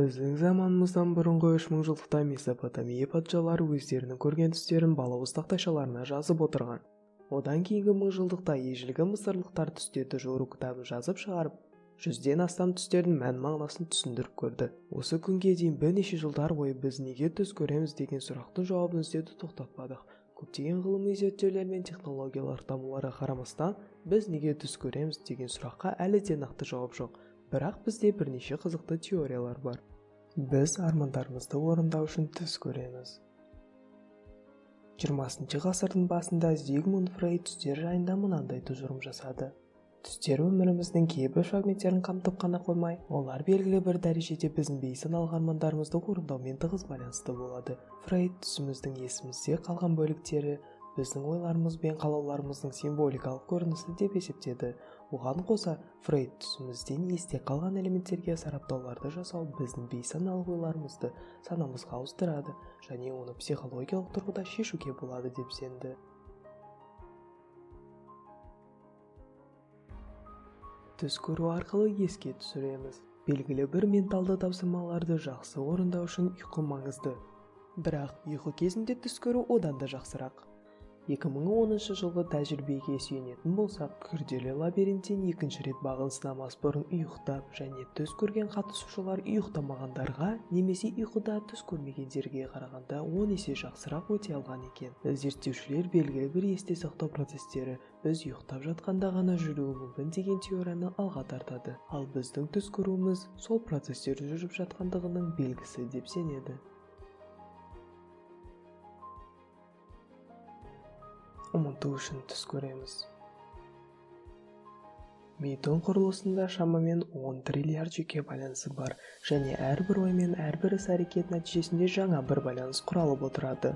Біздің заманымыздан бұрынғы 3000 жылдықта Месопотамия патшалары өздерінің көрген түстерін балауыз тақтайшаларына жазып отырған. Одан кейінгі мыңжылдықта ежелгі мысырлықтар түстерді жору кітабын жазып шығарып, 100-ден астам түстердің мән-мағынасын түсіндіріп көрді. Осы күнге дейін бірнеше жылдар бойы біз неге түс көреміз деген сұрақтың жауабын іздеуді тоқтатпадық. Көптеген ғылыми зерттеулер мен технологиялар дамуларға қарамастан, біз неге түс көреміз деген сұраққа әлі де нақты жауап жоқ. Бірақ бізде бірнеше қызықты теориялар бар. Біз армандарымызды орындау үшін түс көреміз. 20 ғасырдың басында Зигмунд Фрейд түстер жайында мынандай тұжырым жасады. Түстер өміріміздің кейбір фрагменттерін қамтып қана қоймай, олар белгілі бір дәрежеде біздің бейсаналық армандарымызды орындаумен тығыз байланысты болады. Фрейд түсіміздің есімізде қалған бөліктері біздің ойларымыз бен қалауларымыздың символикалық көрінісі деп есептеді. Оған қоса, Фрейд түсімізден есте қалған элементтерге сараптауларды жасау біздің бейсаналық ойларымызды санамызға ауыстырады және оны психологиялық тұрғыда шешуге болады деп сенді. Түс көру арқылы еске түсіреміз. Белгілі бір менталды тапсырмаларды жақсы орындау үшін ұйқы маңызды. Бірақ ұйқы кезінде түс көру одан да жақсырақ. 2010 жылғы тәжірибеге сүйенетін болсақ, күрделі лабиринттен екінші рет бағын сынамас бұрын ұйықтап және түс көрген қатысушылар ұйықтамағандарға немесе ұйқыда түс көрмегендерге қарағанда 10 есе жақсырақ өте алған екен. Зерттеушілер белгілі бір есте сақтау процестері біз ұйықтап жатқанда ғана жүруі мүмкін деген теорияны алға тартады. Ал біздің түс көруіміз сол процестер жүріп жатқандығының белгісі деп сенеді. Ұмыту үшін түс көреміз. Мидың құрылысында шамамен 10 триллиард жеке байланысы бар және әрбір ой мен әрбір іс-әрекет нәтижесінде жаңа бір байланыс құралып отырады.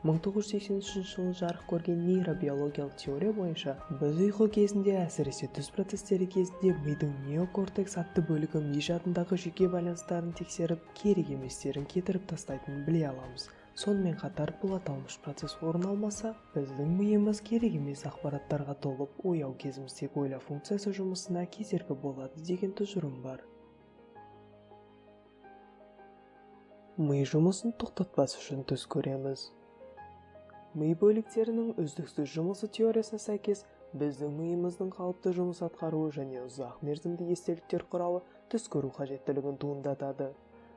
1983 жылы жарық көрген нейробиологиялық теория бойынша, біз ұйқы кезінде, әсіресе түс процестері кезінде мидың неокортекс атты бөлігі ми жадындағы жеке байланыстарын тексеріп, керек еместерін кетіріп тастайтынын біле аламыз. Сонымен қатар бұл аталмыш процесс орын алмаса, біздің миымыз керек емес ақпараттарға толып, ояу кезіміздегі ойлау функциясы жұмысына кедергі болады деген тұжырым бар. Ми жұмысын тоқтатпас үшін түс көреміз. Ми бөліктерінің үздіксіз жұмысы теориясына сәйкес, біздің миымыздың қалыпты жұмыс атқаруы және ұзақ мерзімді естеліктер құрауы түс көру қажеттілігін туындатады.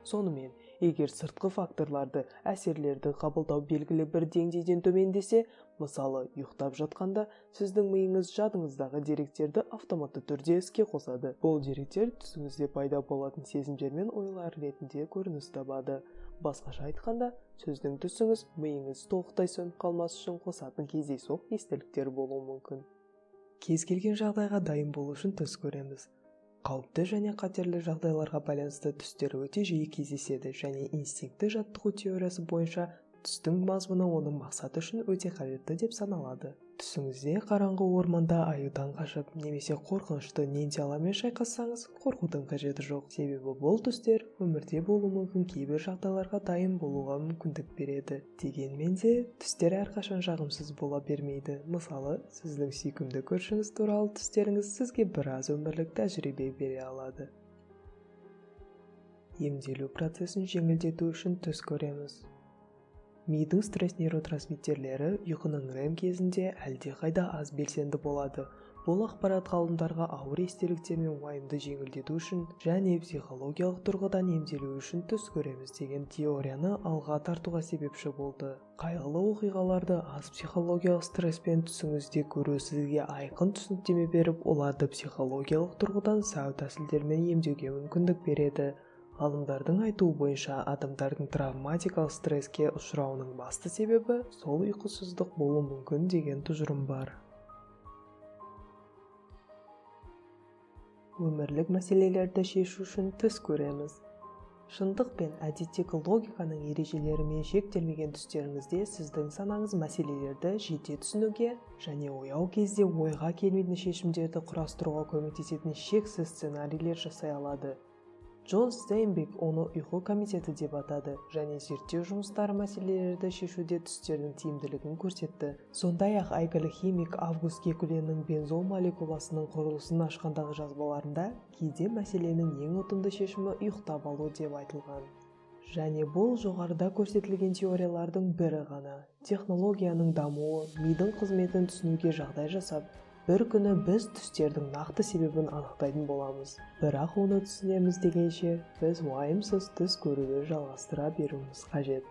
Сонымен, егер сыртқы факторларды, әсерлерді қабылдау белгілі бір деңгейден төмендесе, мысалы, ұйықтап жатқанда, сіздің миыңыз жадыңыздағы деректерді автоматты түрде іске қосады. Бұл деректер түсіңізде пайда болатын сезімдер мен ойлар ретінде көрініс табады. Басқаша айтқанда, сіздің түсіңіз миыңыз толықтай сөніп қалмас үшін қосатын кездейсоқ естеліктер болуы мүмкін. Кез келген жағдайға дайын болу үшін түс көреміз. Қауіпті және қатерлі жағдайларға байланысты түстер өте жиі кездеседі және инстинктті жаттығу теориясы бойынша түстің мазмұны оның мақсаты үшін өте қажетті деп саналады. Түсіңізде қараңғы орманда аюдан қашып немесе қорқынышты ниндзялармен шайқассаңыз, қорқудың қажеті жоқ. Себебі бұл түстер өмірде болуы мүмкін кейбір жағдайларға дайын болуға мүмкіндік береді. Дегенмен де түстер әрқашан жағымсыз бола бермейді. Мысалы, сіздің сүйкімді көршіңіз туралы түстеріңіз сізге біраз өмірлік тәжірибе бере алады. Емделу процесін жеңілдету үшін түс көреміз. Мидың стресс нейротрансмиттерлері ұйқының REM кезінде әлдеқайда аз белсенді болады. Бұл ақпарат ғалымдарға ауыр естеліктер мен уайымды жеңілдету үшін және психологиялық тұрғыдан емделу үшін түс көреміз деген теорияны алға тартуға себепші болды. Қайғылы оқиғаларды аз психологиялық стресспен түсіңізде көру сізге айқын түсініктеме беріп, оларды психологиялық тұрғыдан сау тәсілдермен емдеуге мүмкіндік береді. Ғалымдардың айтуы бойынша, адамдардың травматикалық стресске ұшырауының басты себебі сол ұйқысыздық болуы мүмкін деген тұжырым бар. Өмірлік мәселелерді шешу үшін түс көреміз. Шындық пен әдеттегі логиканың ережелерімен шектелмеген түстеріңізде сіздің санаңыз мәселелерді жете түсінуге және ояу кезде ойға келмейтін шешімдерді құрастыруға көмектесетін шексіз сценарийлер жасай алады. Джон Стейнбек оны ұйқы комитеті деп атады және зерттеу жұмыстары мәселелерді шешуде түстердің тиімділігін көрсетті. Сондай-ақ әйгілі химик Август Кекуленің бензол молекуласының құрылысын ашқандағы жазбаларында кейде мәселенің ең ұтымды шешімі ұйықтап алу деп айтылған. Және бұл жоғарыда көрсетілген теориялардың бірі ғана. Технологияның дамуы мидың қызметін түсінуге жағдай жасап, бір күні біз түстердің нақты себебін анықтайтын боламыз. Бірақ оны түсінеміз дегенше, біз уайымсыз түс көруді жалғастыра беруіміз қажет.